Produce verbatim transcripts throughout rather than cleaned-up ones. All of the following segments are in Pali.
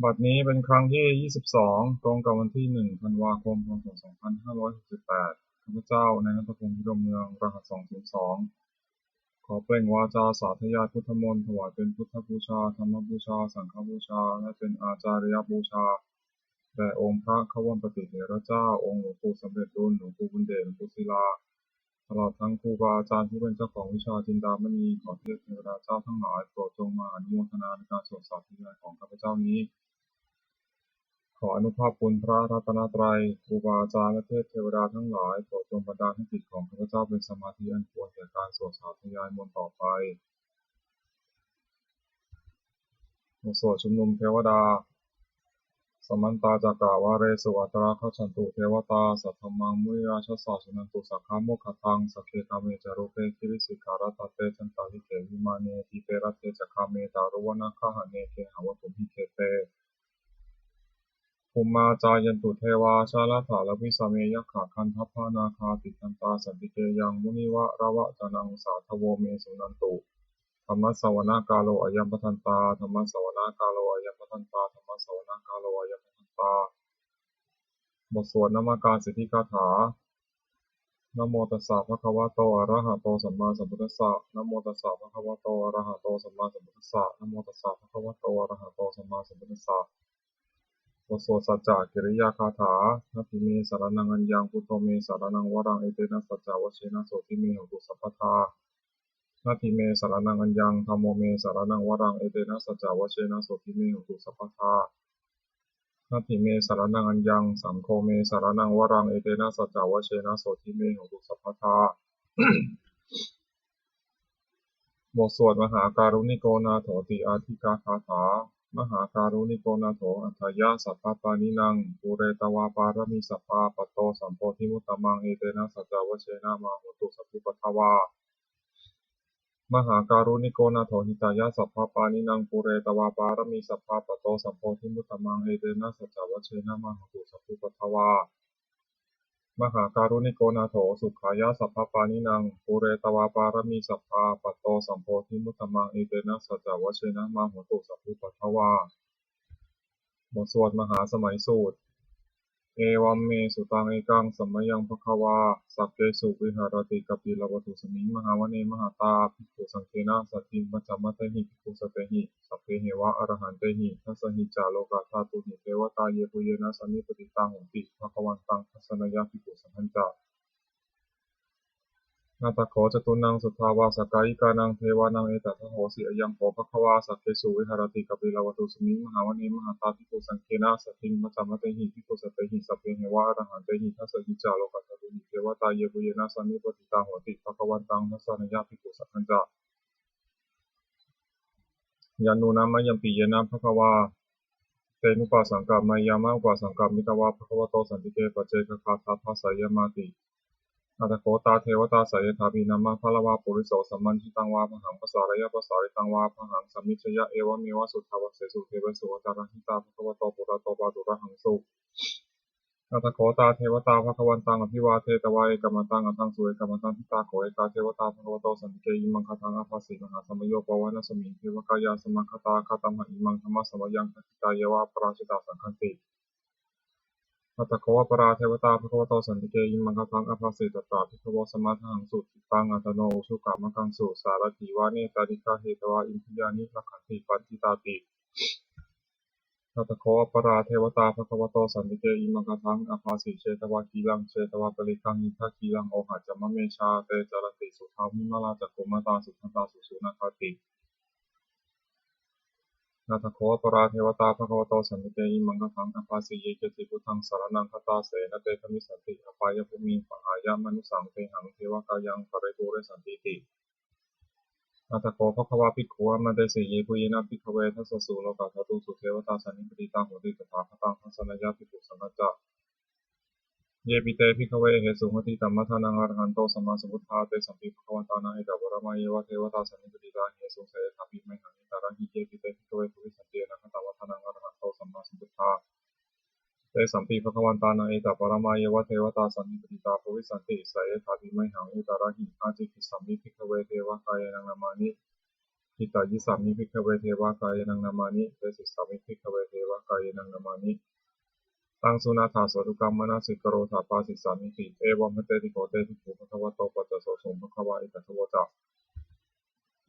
บัดนี้เป็นครั้งที่ ยี่สิบสอง ตรงกับวันที่ หนึ่ง ธันวาคม พ.ศ. สองพันห้าร้อยหกสิบแปด ข้าพเจ้า นายณัฐพงษ์ พิรมเมือง รหัส สองศูนย์สอง ขอเปล่งวาจาสาธยายพุทธมนต์ ถวายเป็นพุทธบูชา ธรรมบูชา สังฆบูชา และเป็นอาจาริยบูชา แด่องค์พระควัมปติเถระเจ้า องค์หลวงปู่สำเร็จลุน หลวงปู่บุญเดช หลวงปู่ศิลา ตลอดทั้งครูบาอาจารย์ผู้เป็นเจ้าของวิชาจินดามณี ขอเทพเทวดาเจ้าทั้งหลาย โปรดจงมาอนุโมทนาในการสวดสาธยายของข้าพเจ้านี้ ขออานุภาพคุณพระรัตนตรัย ครูบาอาจารย์ และเทพเทวดาทั้งหลาย โปรดจงบันดาลให้จิตของข้าพเจ้าเป็นสมาธิอันควรแก่การสวดสาธยายมนต์ต่อไป บทสวดชุมนุมเทวดา Samantā cakkavāḷesu atrāgacchantu devatā, saddhammaṃ munirājassa suṇantu saggamokkhadaṃ. Sagge kāme ca rūpe girisikharataṭe cantalikkhe vimāne, dīpe raṭṭhe ca gāme taruvanagahane gehavatthumhi khette, bhummā cāyantu devā jalathalavisame yakkhagandhabbanāgā, tiṭṭhantā santike yaṃ munivaravacanaṃ sādhavo me suṇantu. Dhammassavanakālo ayambhadantā. Dhammassavanakālo ayambhadantā. Dhammassavanakālo ayambhadantā. บทสวดนมการสิทธิคาถา Namo tassa bhagavato arahato sammāsambuddhassa. Namo tassa bhagavato arahato sammāsambuddhassa. Namo tassa bhagavato arahato sammāsambuddhassa. บทสวดสัจจกิริยาคาถา Natthi me saraṇaṃ aññaṃ, buddho me saraṇaṃ varaṃ, etena saccavajjena sotthi me hotu sabbadā. Natthi me saraṇaṃ aññaṃ, dhammo me saraṇaṃ varaṃ, etena saccavajjena sotthi me hotu sabbadā. Natthi me saraṇaṃ aññaṃ, saṅgho me saraṇaṃ varaṃ, etena saccavajjena sotthi me hotu sabbadā. บทสวดมหาการุณิโกนาโถติอาทิกาคาถา Mahākāruṇiko nātho atthāya sabbapāṇinaṃ, pūretvā pāramī sabbā patto sambodhimuttamaṃ, etena saccavajjena mā hontu sabbupaddavā. Mahākāruṇiko nātho hitāya sabbapāṇinaṃ, pūretvā pāramī sabbā patto sambodhimuttamaṃ, etena saccavajjena mā hontu sabbupaddavā. Mahākāruṇiko nātho sukhāya sabbapāṇinaṃ, pūretvā pāramī sabbā patto sambodhimuttamaṃ, etena saccavajjena mā hontu sabbupaddavā. บทสวดมหาสมัยสูตร Evaṃ me sutaṃ. Ekaṃ samayaṃ bhagavā sakkesu viharati kapilavatthusmiṃ mahāvane mahatā bhikkhusaṅghena saddhiṃ pañcamattehi bhikkhusatehi sabbeheva arahantehi. Dasahi ca lokadhātūhi devatā yebhuyyena sannipatitā honti bhagavantaṃ dassanāya bhikkhusaṅghañca. Atha kho catunnaṃ suddhāvāsakāyikānaṃ devānaṃ etadahosi: Ayaṃ kho bhagavā sakkesu viharati kapilavatthusmiṃ mahāvane mahatā bhikkhusaṅghena saddhiṃ pañcamattehi bhikkhusatehi sabbeheva arahantehi. Dasahi ca lokadhātūhi devatā yebhuyyena sannipatitā honti bhagavantaṃ dassanāya bhikkhusaṅghañca. Yannūna mayampi yena bhagavā tenupasaṅkameyyāma, upasaṅkamitvā bhagavato santike paccekagāthā bhāseyyāmāti. Atha kho tā devatā seyyathāpi nāma balavā puriso sammiñjitaṃ vā bāhaṃ pasāreyya, pasāritaṃ vā bāhaṃ sammiñjeyya, evameva suddhāvāsesu devesu antarahitā bhagavato purato pāturahaṃsu. Atha kho tā devatā bhagavantaṃ abhivādetvā ekamantaṃ aṭṭhaṃsu. Ekamantaṃ ṭhitā kho ekā devatā bhagavato santike imaṃ gāthaṃ abhāsi: Mahāsamayo pavanasmiṃ, devakāyā samāgatā; āgatamha imaṃ dhammasamayaṃ, dakkhitāyeva aparājitasaṅghanti. Atha kho aparā devatā bhagavato santike imaṃ gāthaṃ abhāsi: Tatra bhikkhavo samādahaṃsu, cittaṃ attano ujukamakaṃsu; sārathīva nettāni gahetvā, indriyāni rakkhanti paṇḍitāti. Atha kho aparā devatā bhagavato santike imaṃ gāthaṃ abhāsi: Chetvā khīlaṃ chetvā palighaṃ, indakhīlaṃ ohaccamanejā; te caranti suddhā vimalā, cakkhumatā sudantā susunāgāti. Atha kho aparā devatā bhagavato santike imaṃ gāthaṃ abhāsi: Ye keci buddhaṃ saraṇaṃ gatāse, na te gamissanti apāyabhūmiṃ; pahāya mānusaṃ dehaṃ, devakāyaṃ paripūressantīti. Atha kho bhagavā bhikkhū āmantesi: Yebhuyyena bhikkhave dasasu lokadhātūsu devatā sannipatitā honti tathāgataṃ dassanāya bhikkhusaṅghañca. Yepi te bhikkhave ahesuṃ atītamaddhānaṃ arahanto sammāsambuddhā, tesampi bhagavantānaṃ etaparamāyeva devatā sannipatitā ahesuṃ, seyyathāpi mayhaṃ etarahi. Yepi te bhikkhave bhavissanti anāgatamaddhānaṃ arahanto sammāsambuddhā, tesampi bhagavantānaṃ etaparamāyeva devatā sannipatitā bhavissanti, seyyathāpi mayhaṃ etarahi. Ācikkhissāmi bhikkhave devakāyānaṃ nāmāni, Kittayissāmi bhikkhave devakāyānaṃ nāmāni. Desissāmi bhikkhave devakāyānaṃ nāmāni. Taṃ suṇātha sādhukaṃ manasikarotha bhāsissāmīti. Evaṃ bhanteti kho te bhikkhū bhagavato paccassosuṃ. Bhagavā etadavoca: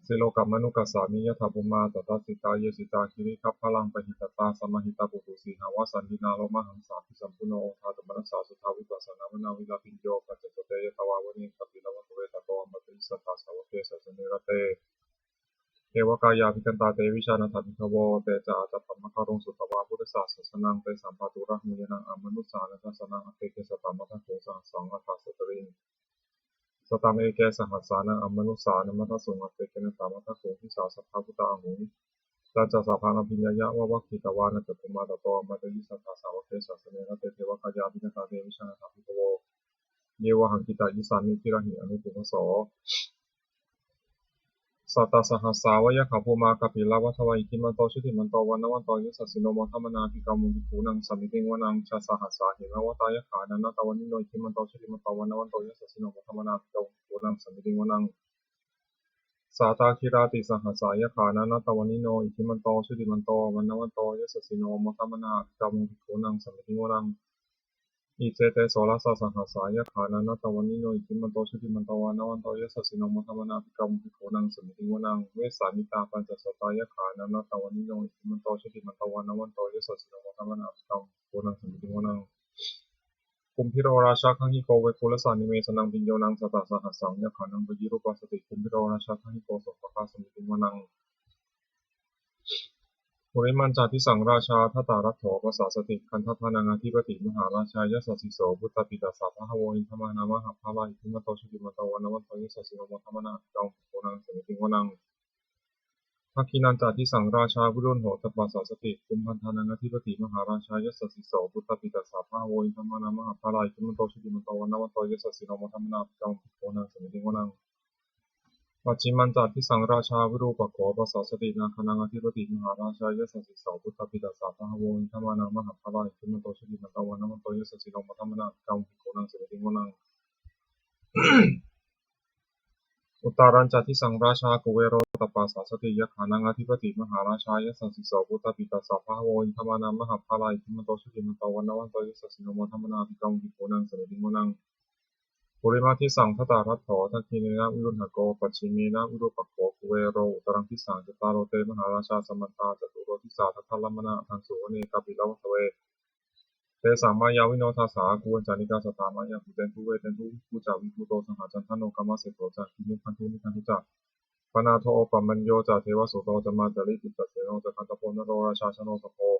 Silokamanukassāmi, yattha bhummā tadassitā; ye sitā girigabbharaṃ, pahitattā samāhitā. Puthū sīhāva sallīnā, lomahaṃsābhisambhuno; odātamanasā suddhā, vippasannamanāvilā. Bhiyyo pañcasate ñatvā, vane kāpilavatthave; tato āmantayi satthā, sāvake sāsane rate. Devakāyā abhikkantā, te vijānātha bhikkhavo. Te ca ātappamakaruṃ, sutvā buddhassa sāsanaṃ; tesampāturahu ñāṇaṃ, amanussāna dassanaṃ. Appeke satamaddakkhuṃ, sahassaṃ atha sattariṃ; sataṃ eke sahassānaṃ, amanussānamaddasuṃ; appekenantamaddakkhuṃ, disā sabbā phuṭā ahuṃ. Tañca sabbaṃ abhiññāya, vavakkhitvāna cakkhumā; tato āmantayi satthā, sāvake sāsane rate. Devakāyā abhikkantā, te vijānātha bhikkhavo; ye vohaṃ kittayissāmi, girāhi anupubbaso. Sattasahassā va yakkhā, bhummā kāpilavatthavā; iddhimanto jutimanto, vaṇṇavanto yasassino; modamānā abhikkāmuṃ, bhikkhūnaṃ samitiṃ vanaṃ. Chasahassā hemavatā, yakkhā nānattavaṇṇino; iddhimanto jutimanto, vaṇṇavanto yasassino; modamānā abhikkāmuṃ, bhikkhūnaṃ samitiṃ vanaṃ. Sātāgirā tisahassā, yakkhā nānattavaṇṇino; iddhimanto jutimanto, vaṇṇavanto yasassino; modamānā abhikkāmuṃ, bhikkhūnaṃ samitiṃ vanaṃ. Iccete soḷasasahassā, yakkhā nānattavaṇṇino; iddhimanto jutimanto, vaṇṇavanto yasassino; modamānā abhikkāmuṃ, bhikkhūnaṃ samitiṃ vanaṃ. Vessāmittā pañcasatā, yakkhā nānattavaṇṇino; iddhimanto jutimanto, vaṇṇavanto yasassino; modamānā abhikkāmuṃ, bhikkhūnaṃ samitiṃ vanaṃ. Kumbhīro rājagahiko, vepullassa nivesanaṃ; bhiyyo naṃ satasahassaṃ, yakkhānaṃ payirupāsati; kumbhīro rājagahiko, sopāga samitiṃ vanaṃ. Purimañca disaṃ rājā, dhataraṭṭho pasāsati; gandhabbānaṃ ādhipati, mahārājā yasassi so. Puttāpi tassa bahavo, indanāmā mahabbalā; iddhimanto jutimanto, vaṇṇavanto yasassino; modamānā abhikkāmuṃ, bhikkhūnaṃ samitiṃ vanaṃ. Dakkhiṇañca disaṃ rājā, virūḷho tappasāsati; kumbhaṇḍānaṃ ādhipati, mahārājā yasassi so. Puttāpi tassa bahavo, indanāmā mahabbalā; iddhimanto jutimanto, vaṇṇavanto yasassino; modamānā abhikkāmuṃ, bhikkhūnaṃ samitiṃ vanaṃ. Pacchimañca disaṃ rājā, virūpakkho pasāsati; nāgānaṃ ādhipati, mahārājā yasassi so. Puttāpi tassa bahavo, indanāmā mahabbalā; iddhimanto jutimanto, vaṇṇavanto yasassino; modamānā abhikkāmuṃ, bhikkhūnaṃ samitiṃ vanaṃ. Uttarañca disaṃ rājā, kuvero tappasāsati; yakkhānaṃ ādhipati, mahārājā yasassi so. Puttāpi tassa bahavo, indanāmā mahabbalā; iddhimanto jutimanto, vaṇṇavanto yasassino; modamānā abhikkāmuṃ, bhikkhūnaṃ samitiṃ vanaṃ. Purimaṃ disaṃ dhataraṭṭho, dakkhiṇena virūḷhako; pacchimena virūpakkho, kuvero uttaraṃ disaṃ. Cattāro te mahārājā, samantā caturo disā; daddallamānā aṭṭhaṃsu, vane kāpilavatthave. Tesaṃ māyāvino dāsā, āgū vañcanikā saṭhā; māyā kuṭeṇḍu veṭeṇḍu, viṭū ca viṭuṭo saha; candano kāmaseṭṭho ca, kinnughaṇḍu nighaṇḍu ca. Panādo opamañño ca, devasūto ca mātali; cittaseno ca gandhabbo, naḷo rājā janosabho.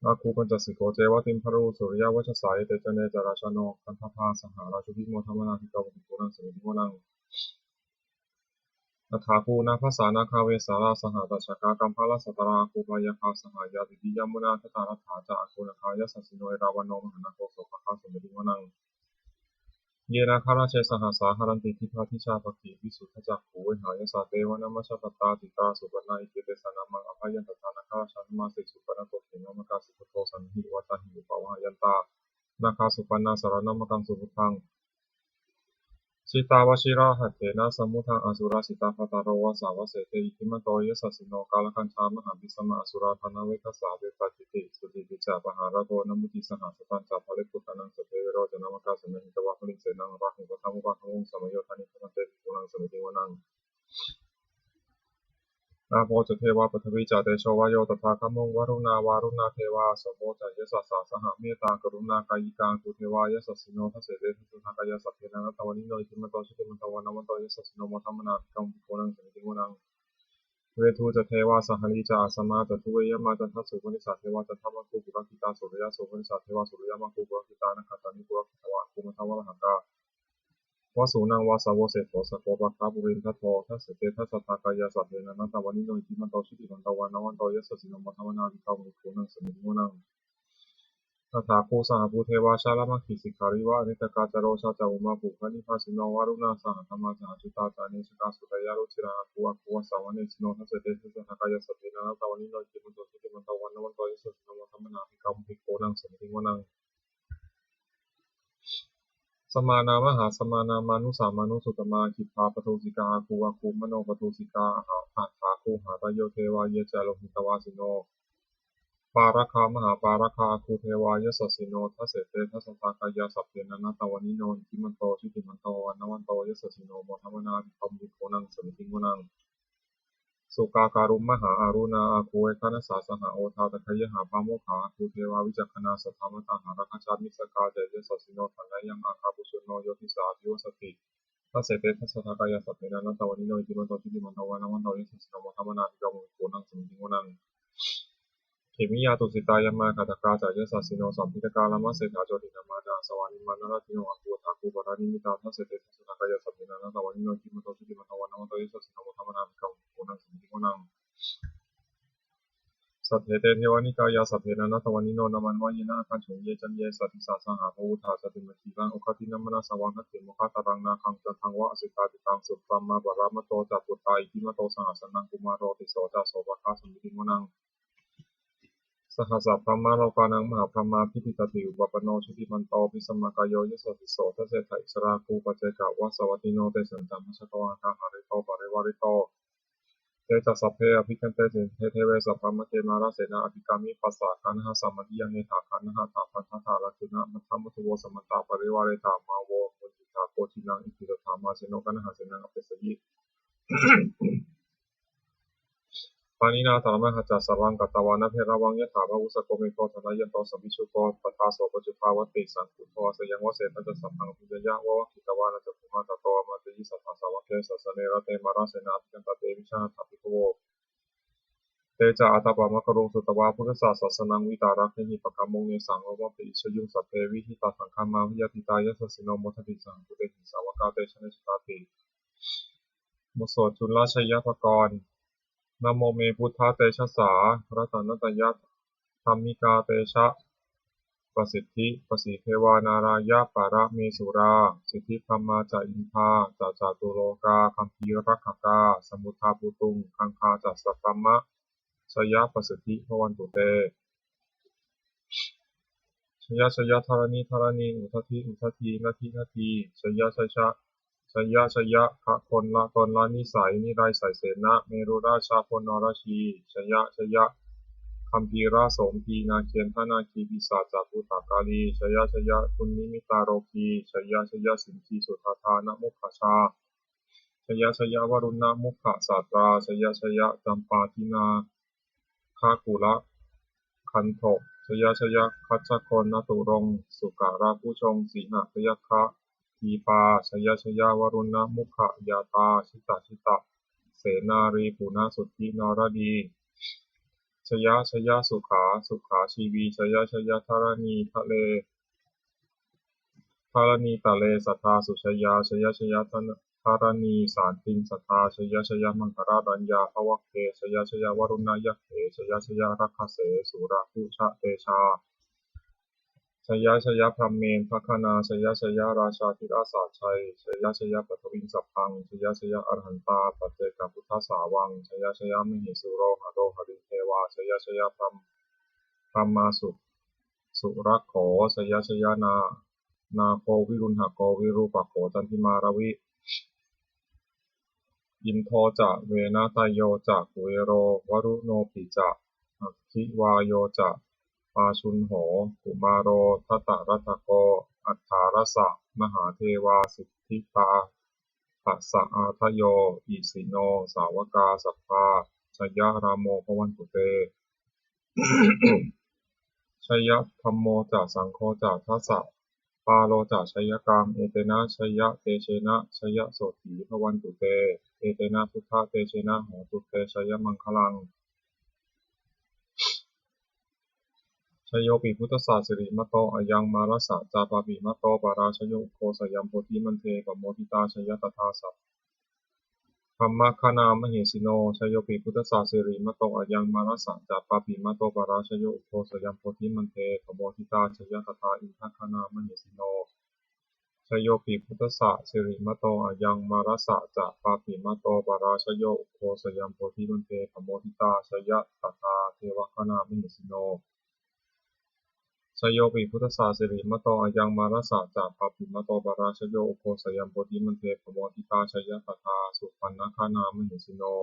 Āgū pañcasikho ceva, timbarū suriyavacchasā; ete caññe ca rājāno, gandhabbā saha rājubhi; modamānā abhikkāmuṃ, bhikkhūnaṃ samitiṃ vanaṃ. Athāgū nābhasā nāgā, vesālā sahatacchakā; kambalassatarā āgū, pāyāgā saha ñātibhi. Yāmunā dhataraṭṭhā ca, āgū nāgā yasassino; erāvaṇo mahānāgo, sopāga samitiṃ vanaṃ. Ye nāgarāje sahasā, haranti dibbā dijā pakkhi; visuddhacakkhū vehāyasā, te vanamajjhapattā. Citrā supaṇṇā iti tesa nāmaṃ, abhayantadā nāgarājānamāsi. Supaṇṇato khemamakāsi buddho, saṇhāhi vācāhi upavhayantā; nāgā supaṇṇā saraṇamakaṃsu buddhaṃ. Jitā vajirahatthena, samuddaṃ asurā sitā. Bhātaro vāsavassete, iddhimanto yasassino; kālakañjā mahābhismā, asurā dānaveghasā. Vepacitti sucitti ca, pahārādo namucī saha; satañca baliputtānaṃ, sabbe verocanāmakā. Sannayhitvā baliṃ senaṃ, rāhubhaddamupāgamuṃ; samayodāni bhaddante, bhikkhūnaṃ samitiṃ vanaṃ. Āpo ca devā paṭhavī ca, tejo vāyo tadāgamuṃ; varuṇā vāruṇā devā, somo ca yasasā saha. Mettākaruṇākāyikā, āgū devā yasassino; dasete dasadhā kāyā, sabbe nānattavaṇṇino; iddhimanto jutimanto, vaṇṇavanto yasassino; modamānā abhikkāmuṃ, bhikkhūnaṃ samitiṃ vanaṃ. Veṇḍū ca devā sahalī ca, asamā ca duve yamā; candassūpanisā devā, candamāgū purakkhitā. Sūriyasūpanisā devā, sūriyamāgū purakkhitā; nakkhattāni purakkhitvā, āgū mandavalāhakā. Vasūnaṃ vāsavo seṭṭho, sakkopāga purindado; dasete dasadhā kāyā, sabbe nānattavaṇṇino; iddhimanto jutimanto, vaṇṇavanto yasassino; modamānā abhikkāmuṃ, bhikkhūnaṃ samitiṃ vanaṃ. Athāgū sahabhū devā, jalamaggisikhāriva; ariṭṭhakā ca rojā ca, ummāpupphanibhāsino; varuṇā sahadhammā ca, accutā ca anejakā; sūleyyarucirā āgū, āgū vāsavanesino; dasete dasadhā kāyā, sabbe nānattavaṇṇino; iddhimanto jutimanto, vaṇṇavanto yasassino; modamānā abhikkāmuṃ, bhikkhūnaṃ samitiṃ vanaṃ. Samānā mahāsamānā, mānusā mānusuttamā; khiḍḍāpadūsikā āgū, āgū manopadūsikā. Aha- athā Pāpaggaho harayo devā ye ca lohitavāsino, pāragā mahāpāragā āgū devā yasassino. Dasete dasadhā kāyā sabbe nānattavaṇṇino, iddhimanto jutimanto vaṇṇavanto yasassino, modamānā abhikkāmuṃ bhikkhūnaṃ samitiṃ vanaṃ. Sukkā karumhā aruṇā āgū veghanasā saha, odātagayhā pāmokkhā āgū devā vicakkhaṇā, sadāmattā hāragajā missakā ca yasassino, thanayaṃ āgā pajjunno yo disā abhivassati. Dasete dasadhā kāyā sabbe nānattavaṇṇino, iddhimanto jutimanto vaṇṇavanto yasassino, modamānā abhikkāmuṃ bhikkhūnaṃ samitiṃ vanaṃ. Khemiyā tusitā yāmā kaṭṭhakā ca yasassino, lambitakā lāmaseṭṭhā jotināmā ca āsavā, nimmānaratino āgū athāgū paranimmitā. Dasete dasadhā kāyā sabbe nānattavaṇṇino, iddhimanto jutimanto vaṇṇavanto yasassino, modamānā abhikkāmuṃ bhikkhūnaṃ samitiṃ vanaṃ. Saṭṭhete devanikāyā sabbe nānattavaṇṇino, nāmanvayena āgañchuṃ ye caññe sadisā saha, pavutthajātimakkhilaṃ oghatiṇṇamanāsavaṃ. Dakkhemoghataraṃ nāgaṃ candaṃva asitātitaṃ, subrahmā paramatto ca puttā iddhimato saha, sanaṅkumāro tisso ca sopāga samitiṃ vanaṃ. Sahassabrahmalokānaṃ mahābrahmābhitiṭṭhati, upapanno jutimanto bhismākāyo yasassi so. Dasettha issarā āgū paccekavasavattino, tesañca majjhato āgā hārito parivārito. Te ca sabbe abhikkante sinde deve sabrahmake, mārasenā abhikkāmi passa kaṇhassa mandiyaṃ. Etha gaṇhatha bandhatha rāhugana bandhamatthu vo, samantā parivāretha mā vo muñcittha koci naṃ. Iti tattha mahāseno kaṇhasenaṃ apesayi. Pāṇinā talamāhacca saraṃ katvāna bheravaṃ, yathā pāvussako megho thanayanto savijjuko, tadā so paccudāvatti saṅkuddho asayaṃvase. Tañca sabbaṃ abhiññāya vavakkhitvāna cakkhumā, tato āmantayi satthā sāvake sāsane rate, mārasenā abhikkantā te vijānātha bhikkhavo. Te ca ātappamakaruṃ sutvā buddhassa sāsanaṃ, vītarāgehi pakkāmuṃ nesaṃ lomampi iñjayuṃ. Sabbe vijitasaṅgāmā bhayātītā yasassino, modanti saha bhūtehi sāvakā te janesutāti. บทสวดจุลชัยปกรณ์ Namo me buddhatejasā ratanattayadhammikā, tejapasiddhi pasīdevā nārāyaparamesurā, siddhibrahmā ca indā ca catulokā gambhīrakkhakā, samuddā bhūtuṃ gaṅgā ca sabrahmajayapasiddhi bhavantu te. Jaya jaya dharaṇi dharaṇī, udadhi udadhī, nadi nadī, jaya jaya, jaya jaya gagonlatonlanisai niraisaisenna merurājabala narajī, jaya jaya gambhīrasombhī nāgendanāgī pisācabhūtakālī, jaya jaya dunnimittarogī, jaya jaya siṅgīsuddhādānamukhajā, jaya jaya varuṇṇamukhasātrā, jaya jaya campādināgakulagandhok, jaya jaya gajjagonnaturaṅga sukarabhujaṅga sīhabyagghadīpā, jaya jaya varuṇṇamukhayātrā, jita jita senārī punasuddhi naradī, jaya jaya sukhā sukhā jīvī, jaya jaya dharaṇītale dharaṇītale sadā sujayā, jaya jaya dharaṇī santin sadā, jaya jaya maṅkararaññā bhavagge, jaya jaya varuṇṇayakkhe, jaya jaya rakkhase surabhujatejā, jaya jaya brahmendagaṇā, jaya jaya rājādhirājasājjaya, jaya jaya paṭhaviṃ sabbaṃ, jaya jaya arahantā paccekabuddhasāvaṃ, jaya jaya mahesuro haro harindevā, jaya jaya brahmā su surakkho, jaya jaya nā nāgo viruḷhako virūpakkho candimā ravi, indo ca venateyyo ca kuvero varuṇopi ca, aggi vāyo ca pājuṇho kumāro dhataraṭṭhako, aṭṭhārasa mahādevā siddhitāpasa-ādayo, isino sāvakā sabbā jayarāmo bhavantu te. Jayadhammo ca saṅgho ca dasapālo ca jayakaṃ, etena jayatejena jayasotthī bhavantu te, etena buddhatejena hotu te jayamaṅgalaṃ. Jayopi buddhassa sirīmato ayaṃ, mārassa ca pāpimato parājayo, ugghosayaṃ bodhimaṇḍe pamoditā jaya tadā sa brahmagaṇā mahesino. Jayopi buddhassa sirīmato ayaṃ, mārassa ca pāpimato parājayo, ugghosayaṃ bodhimaṇḍe pamoditā jaya tadā indagaṇā mahesino. Jayopi buddhassa sirīmato ayaṃ, mārassa ca pāpimato parājayo, ugghosayaṃ bodhimaṇḍe pamoditā jaya tadā devagaṇā mahesino. Jayopi buddhassa sirīmato ayaṃ, mārassa ca pāpimato parājayo, ugghosayaṃ bodhimaṇḍe pamoditā jaya tadā supaṇṇagaṇā mahesino.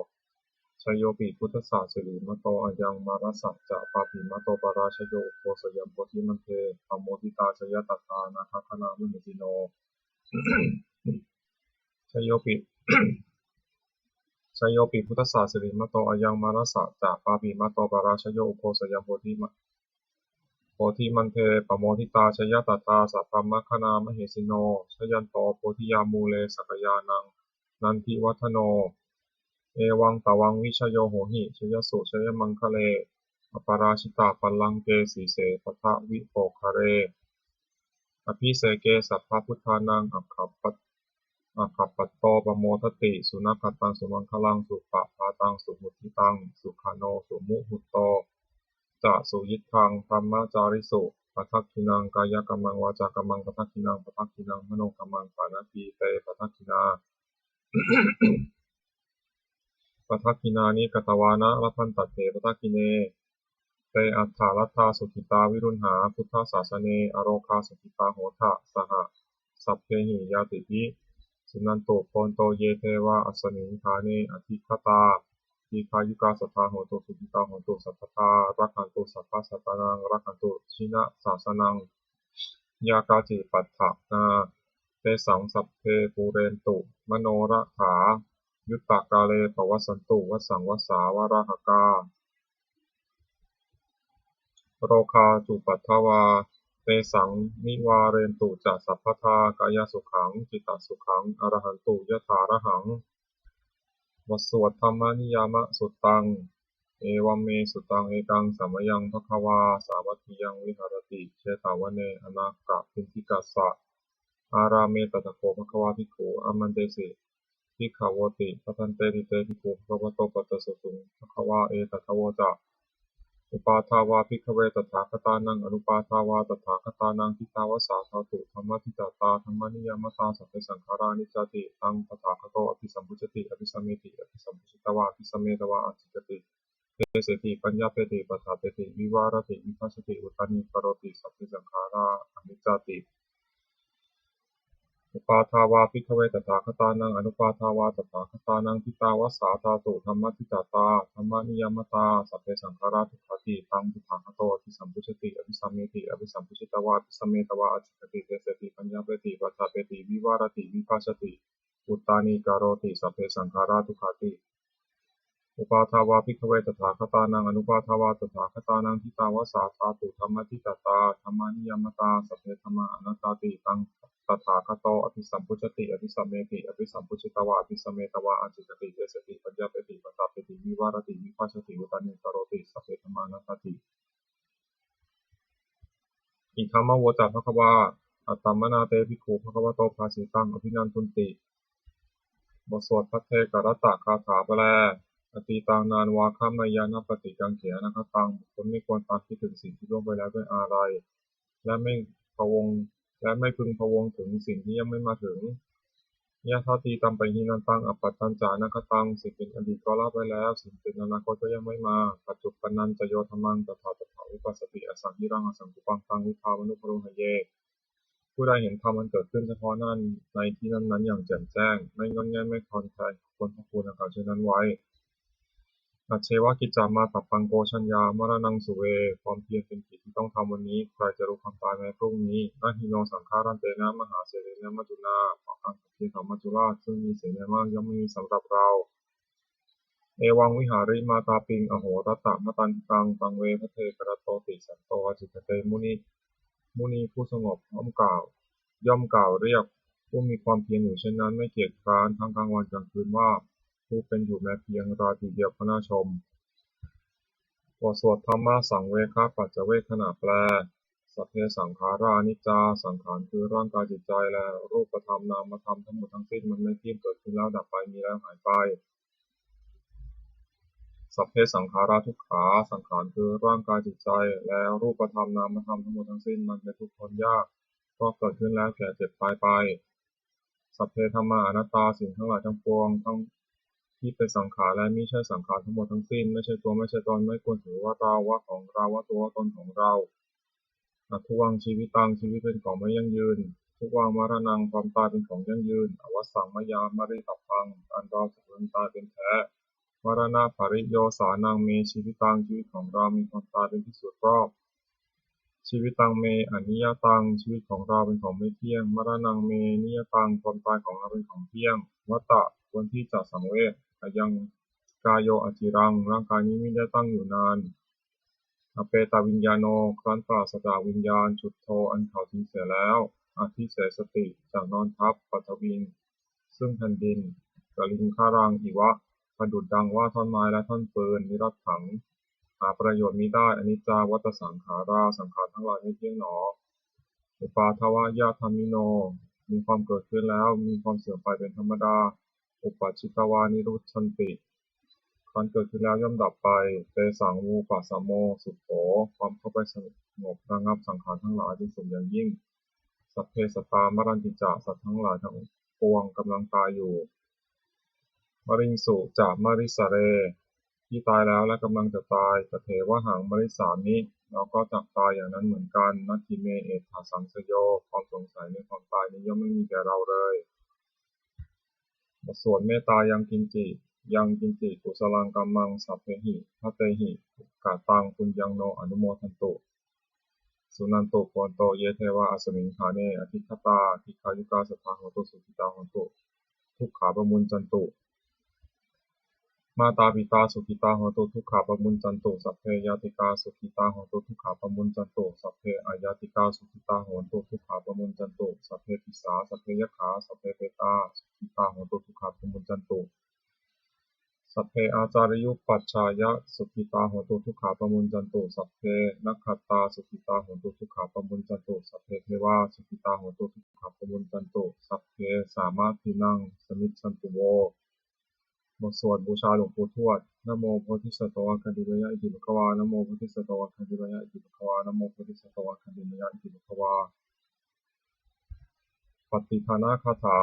Jayopi buddhassa sirīmato ayaṃ, mārassa ca pāpimato parājayo, ugghosayaṃ bodhimaṇḍe pamoditā, jaya tadā nāgagaṇā mahesino. Jayopi, jayopi buddhassa sirīmato ayaṃ, mārassa ca pāpimato parājayo, ugghosayaṃ bodhima-, bodhimaṇḍe pamoditā, jaya tadā sabrahmagaṇā mahesino. Jayanto bodhiyā mūle sakyānaṃ nandivaḍḍhano, evaṃ tvaṃ vijayo hohi, jayassu jayamaṅgale. Aparājitapallaṅke sīse paṭhavipokkhare, abhiseke sabbabuddhānaṃ aggappatto pamodati. Sunakkhattaṃ sumaṅgalaṃ, supabhātaṃ suhuṭṭhitaṃ, sukhaṇo sumuhutto ca suyiṭṭhaṃ brahmacārisu. Padakkhiṇaṃ kāyakammaṃ, vācākammaṃ padakkhiṇaṃ, padakkhiṇaṃ manokammaṃ, paṇidhī te padakkhiṇā. Padakkhiṇāni katvāna labhantatthe padakkhiṇe. Te atthaladdhā sukhitā viruḷhā buddhasāsane, arogā sukhitā hotha saha sabbehi ñātibhi. Suṇantu bhonto ye devā asmiṃ ṭhāne adhigatā, dīghāyukā sadā hontu, sukhitā hontu sabbadā, rakkhantu sabbasattānaṃ, rakkhantu jinasāsanaṃ. Yā kāci patthanā tesaṃ sabbe pūrentu manorathā, yuttakāle pavassantu vassaṃ vassā valāhakā. Rogā cupaddavā tesaṃ nivārentu ca sabbadā, kāyasukhaṃ cittasukhaṃ arahantu yathārahaṃ. บทสวด Dhammaniyāmasuttaṃ. Evaṃ me sutaṃ. Ekaṃ samayaṃ bhagavā sāvatthiyaṃ viharati jetavane anāthapiṇḍikassa ārāme. Tatra kho bhagavā bhikkhū āmantesi bhikkhavoti. Bhadanteti te bhikkhū bhagavato paccassosuṃ. Bhagavā etadavoca. Uppādā vā bhikkhave tathāgatānaṃ anuppādā vā tathāgatānaṃ, ṭhitā va sā dhātu dhammaṭṭhitatā dhammaniyāmatā, sabbe saṅkhārā aniccāti. Taṃ tathāgato abhisambujjhati abhisameti, abhisambujjhitvā abhisametvā ācikkhati deseti paññapeti paṭṭhapeti vivarati vibhajati uttānīkaroti, sabbe saṅkhārā aniccāti. Uppādā vā bhikkhave tathāgatānaṃ anuppādā vā tathāgatānaṃ, ṭhitā va sā dhātu dhammaṭṭhitatā dhammaniyāmatā, sabbe saṅkhārā dukkhāti. Taṃ tathāgato abhisambujjhati abhisameti, abhisambujjhitvā abhisametvā ācikkhati deseti paññapeti paṭṭhapeti vivarati vibhajati uttānīkaroti, sabbe saṅkhārā dukkhāti. Uppādā vā bhikkhave tathāgatānaṃ anuppādā vā tathāgatānaṃ, ṭhitā va sā dhātu dhammaṭṭhitatā dhammaniyāmatā, sabbe dhammā anattāti. Taṃ tathāgato abhisambujjhati abhisameti, abhisambujjhitvā abhisametvā ācikkhati deseti paññapeti paṭṭhapeti vivarati vibhajati uttānīkaroti, sabbe dhammā anattāti. Idamavoca bhagavā. Attamanā te bhikkhū bhagavato bhāsitaṃ abhinandunti. บทสวดภัทเทกรัตตคาถาแปล. Atītaṃ nānvāgameyya nappaṭikaṅkhe anāgataṃ. บุคคลไม่ควรตามคิดถึงสิ่งที่ล่วงไปแล้วด้วยอาลัย และไม่พะวง และไม่พึงพะวงถึงสิ่งที่ยังไม่มาถึง Yadatītaṃ pahīnantaṃ appattañca anāgataṃ. สิ่งเป็นอดีตก็ละไปแล้ว สิ่งเป็นอนาคตก็ยังไม่มา Paccuppannañca yo dhammaṃ tattha tattha vipassati, asaṃhiraṃ asaṅkuppaṃ taṃ viddhā manubrūhaye. ผู้ใดเห็นธรรมอันเกิดขึ้นเฉพาะหน้าในที่นั้นๆ อย่างแจ่มแจ้ง ไม่ง่อนแง่นไม่คลอนแคลน ควรพอกพูนอาการเช่นนั้นไว้ Ajjeva kiccamātappaṃ ko jaññā maraṇaṃ suve. ความเพียรเป็นกิจที่ต้องทำวันนี้ ใครจะรู้ความตายแม้พรุ่งนี้ Na hi no saṅgarantena mahāsenena maccunā. เพราะการผัดเพี้ยนของมัจจุราชซึ่งมีเสนามากย่อมไม่มีสำหรับเรา Evaṃ vihārimātāpiṃ ahorattamatanditaṃ, taṃ ve bhaddekarattoti santo ācikkhate muni. มุนีผู้สงบย่อมกล่าว ย่อมกล่าวเรียกผู้มีความเพียรอยู่เช่นนั้นไม่เกียจคร้านทั้งกลางวันกลางคืนว่า ผู้เป็นอยู่แม้เพียงราตรีเดียวก็น่าชม บทสวดธรรมสังเวคปัจจเวกขณะแปล Sabbe saṅkhārā aniccā. สังขารคือร่างกายจิตใจและรูปธรรมนามธรรมทั้งหมดทั้งสิ้นมันไม่เที่ยง เกิดขึ้นแล้วดับไป มีแล้วหายไป Sabbe saṅkhārā dukkhā. สังขารคือร่างกายจิตใจและรูปธรรมนามธรรมทั้งหมดทั้งสิ้นมันเป็นทุกข์ทนยาก เพราะเกิดขึ้นแล้วแก่เจ็บตายไป Sabbe dhammā anattā. สิ่งทั้งหลายทั้งปวงทั้งที่เป็นสังขารและมิใช่สังขารทั้งหมดทั้งสิ้น ไม่ใช่ตัวไม่ใช่ตน ไม่ควรถือว่าเราว่าของเราว่าตัวว่าตนของเรา Adhuvaṃ jīvitaṃ. ชีวิตเป็นของไม่ยั่งยืน Dhuvaṃ maraṇaṃ. ความตายเป็นของยั่งยืน Avassaṃ mayā maritabbaṃ. อันเราจะพึงตายเป็นแท้ Maraṇapariyosānaṃ me jīvitaṃ, ชีวิตของเรามีความตายเป็นที่สุดรอบ Jīvitaṃ me aniyataṃ, ชีวิตของเราเป็นของไม่เที่ยง Maraṇaṃ me niyataṃ, ความตายของเราเป็นของเที่ยง Vata, ควรที่จะสังเวช Ayaṃ kāyo aciraṃ, ร่างกายนี้มิได้ตั้งอยู่นาน Apetaviññāṇo, ครั้นปราศจากวิญญาณ Chuḍḍho, อันเขาทิ้งเสียแล้ว Adhisessati, จักนอนทับ Paṭhaviṃ, ซึ่งแผ่นดิน Kaliṅgaraṃ iva, ประดุจดังว่าท่อนไม้และท่อนฟืน Niratthaṃ, หาประโยชน์มิได้ Aniccā vata saṅkhārā, สังขารทั้งหลายไม่เที่ยงหนอ Uppādavayadhammino, มีความเกิดขึ้นแล้วมีความเสื่อมไปเป็นธรรมดา Uppajjitvā nirujjhanti, ครั้นเกิดขึ้นแล้วย่อมดับไป Tesaṃ vūpasamo sukho, ความเข้าไปสงบระงับสังขารทั้งหลายเป็นสุขอย่างยิ่ง Sabbe sattā maranti ca, สัตว์ทั้งหลายทั้งปวงกำลังตายอยู่ Mariṃsu ca marissare, ที่ตายแล้วและกำลังจะตาย Tathevāhaṃ marissāmi, เราก็จักตายอย่างนั้นเหมือนกัน Natthi me ettha saṃsayo, ความสงสัยในความตายนี้ย่อมไม่มีแก่เราเลย บทสวดเมตตา Yaṃ kiñci, yaṃ kiñci kusalaṃ kammaṃ sabbehi katehi kataṃ puññaṃ no anumodantu, suṇantu bhonto ye devā asmiṃ ṭhāne adhigatā, dīghāyukā sadā hontu, sukhitā hontu, dukkhā pamuñcantu. Mātāpitā sukhitā hontu, dukkhā pamuñcantu. Sabbe ñātikā sukhitā hontu, dukkhā pamuñcantu. Sabbe aññātikā sukhitā hontu, dukkhā pamuñcantu. Sabbe pisā sabbe yakkhā sabbe petā sukhitā hontu, dukkhā pamuñcantu. Sabbe ācariyupajjhāyā sukhitā hontu, dukkhā pamuñcantu. Sabbe nakkhattā sukhitā hontu, dukkhā pamuñcantu. Sabbe devā sukhitā hontu, dukkhā pamuñcantu. Sabbe sampattīnaṃ samijjhantu vo. บทสวดบูชาหลวงปู่ทวด Namo bodhisatto āgantimāya iti bhagavā. Namo bodhisatto āgantimāya iti bhagavā. Namo bodhisatto āgantimāya iti bhagavā. Pattidānagāthā.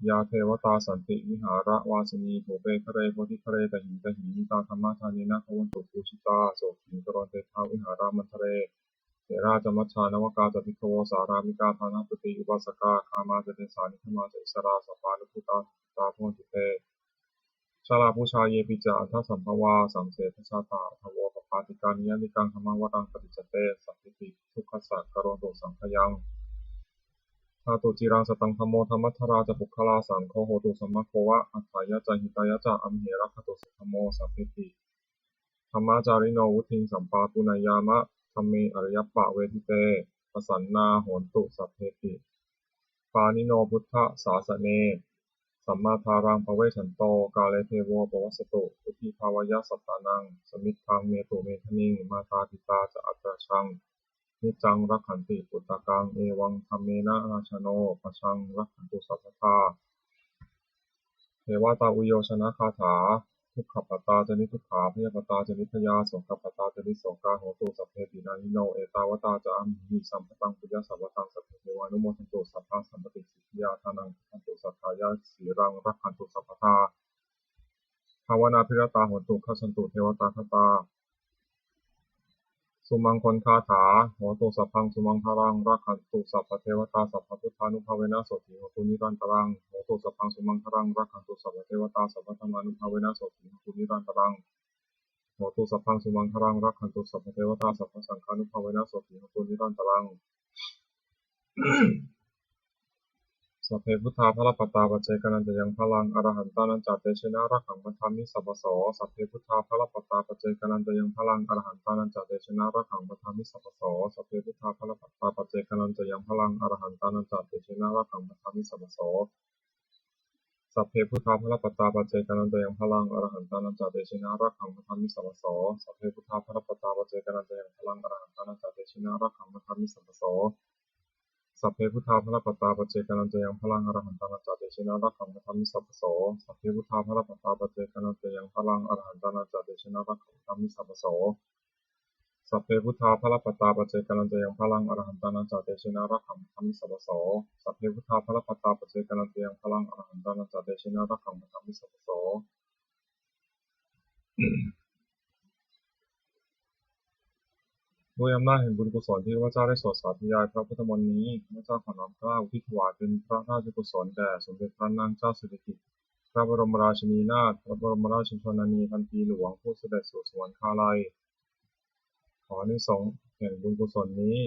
Yā devatā santi vihāravāsinī, thūpe ghare bodhighare tahiṃ tahiṃ, tā dhammadānena bhavantu pūjitā, sotthiṃ karontedha vihāramaṇḍale. Therā ca majjhā navakā ca bhikkhavo, sārāmikā dānapatī upāsakā, gāmā ca desā nigamā ca issarā, sappāṇabhūtā sukhitā bhavantu te. Jalābujā yepi ca aṇḍasambhavā, saṃsedajātā athavopapātikā, niyyānikaṃ dhammavaraṃ paṭicca te, sabbepi dukkhassa karontu saṅkhayaṃ. Ṭhātu ciraṃ sataṃ dhammo, dhammaddharā ca puggalā, saṅgho hotu samaggo va, atthāya ca hitāya ca. Amhe rakkhatu saddhammo, sabbepi dhammacārino, vuḍḍhiṃ sampāpuṇeyyāma, dhamme ariyappavedite. Pasannā hontu sabbepi pāṇino buddhasāsane, sammādhāraṃ pavecchanto kāle devo pavassatu, vuḍḍhibhāvāya sattānaṃ, samiddhaṃ netu medaniṃ. Mātā pitā ca atrajaṃ, niccaṃ rakkhanti puttakaṃ, evaṃ dhammena rājāno, pajaṃ rakkhantu sabbadā. Devatāuyyojanagāthā. Dukkhappattā ca niddukkhā, bhayappattā ca nibbhayā, sokappattā ca nissokā, hontu sabbepi pāṇino. Ettāvatā ca amhehi sambhataṃ puññasampadaṃ, sabbe devānumodantu sabbasampattisiddhiyā. Dānaṃ dadantu saddhāya, sīlaṃ rakkhantu sabbadā, bhāvanābhiratā hontu, gacchantu devatāgatā. Sumaṅgalagāthā. Hotu sabbaṃ sumaṅgalaṃ, rakkhantu sabbadevatā, sabbabuddhānubhāvena sotthī hontu nirantaraṃ. Hotu sabbaṃ sumaṅgalaṃ, rakkhantu sabbadevatā, sabbadhammānubhāvena sotthī hontu nirantaraṃ. Hotu sabbaṃ sumaṅgalaṃ, rakkhantu sabbadevatā, sabbasaṅghānubhāvena sotthī hontu nirantaraṃ. Sabbe buddhā balappattā, paccekānañca yaṃ balaṃ, arahantānañca tejena, rakkhaṃ bandhāmi sabbaso. Sabbe buddhā balappattā, paccekānañca yaṃ balaṃ, arahantānañca tejena, rakkhaṃ bandhāmi sabbaso. Sabbe buddhā balappattā, paccekānañca yaṃ balaṃ, arahantānañca tejena, rakkhaṃ bandhāmi sabbaso. Sabbe buddhā balappattā, paccekānañca yaṃ balaṃ, arahantānañca tejena, rakkhaṃ bandhāmi sabbaso. Sabbe buddhā balappattā, paccekānañca yaṃ balaṃ, arahantānañca tejena, rakkhaṃ bandhāmi sabbaso. Sabbe buddhā balappattā, paccekānañca yaṃ balaṃ, arahantānañca tejena, rakkhaṃ bandhāmi sabbaso. Sabbe buddhā balappattā, paccekānañca yaṃ balaṃ, arahantānañca tejena, rakkhaṃ bandhāmi sabbaso. Sabbe buddhā balappattā, paccekānañca yaṃ balaṃ, arahantānañca tejena, rakkhaṃ bandhāmi sabbaso. Sabbe buddhā balappattā, paccekānañca yaṃ balaṃ, arahantānañca tejena, rakkhaṃ bandhāmi sabbaso. ด้วยอำนาจแห่งบุญกุศลที่ข้าพเจ้าได้สวดสาธยายพระพุทธมนต์นี้ ข้าพเจ้าขอน้อมเกล้าอุทิศถวายเป็นพระราชกุศลแด่สมเด็จพระนางเจ้าสิริกิติ์ พระบรมราชินีนาถ พระบรมราชชนนีพันปีหลวง ผู้เสด็จสู่สวรรคาลัย ขออานิสงส์แห่งบุญกุศลนี้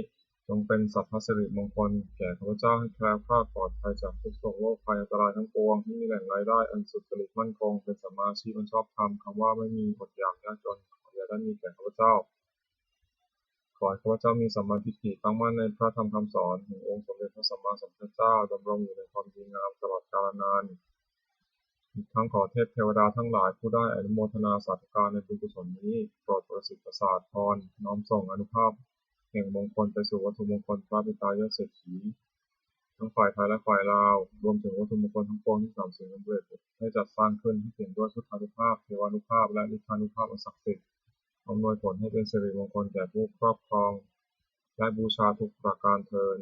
จงเป็นสัพพสิริมงคลแก่ข้าพเจ้า ให้แคล้วคลาดปลอดภัยจากทุกข์โศกโรคภัยอันตรายทั้งปวง ให้มีแหล่งรายได้อันสุจริตมั่นคง เป็นสัมมาอาชีพอันชอบธรรม คำว่าไม่มีอดอยากยากจน ขออย่าได้มีแก่ข้าพเจ้า ขอให้ข้าพเจ้ามีสัมมาทิฏฐิตั้งมั่นในพระธรรมคำสอนแห่งองค์สมเด็จพระสัมมาสัมพุทธเจ้า ดำรงอยู่ในความดีงามตลอดกาลนาน อีกทั้งขอเทพเทวดาทั้งหลายผู้ได้อนุโมทนาสาธุการในบุญกุศลนี้ โปรดประสิทธิ์ประสาทพร น้อมส่งอานุภาพแห่งมงคลไปสู่วัตถุมงคลพระปิดตายอดเศรษฐี ทั้งฝ่ายไทยและฝ่ายลาว รวมถึงวัตถุมงคลทั้งปวงที่สามสิ่งสำเร็จ ได้จัดสร้างขึ้นให้เปี่ยมด้วยพุทธานุภาพ เทวานุภาพ และฤทธานุภาพอันศักดิ์สิทธิ์ อำนวยผลให้เป็นสิริมงคลแก่ผู้ครอบครอง และบูชาทุกประการเทอญ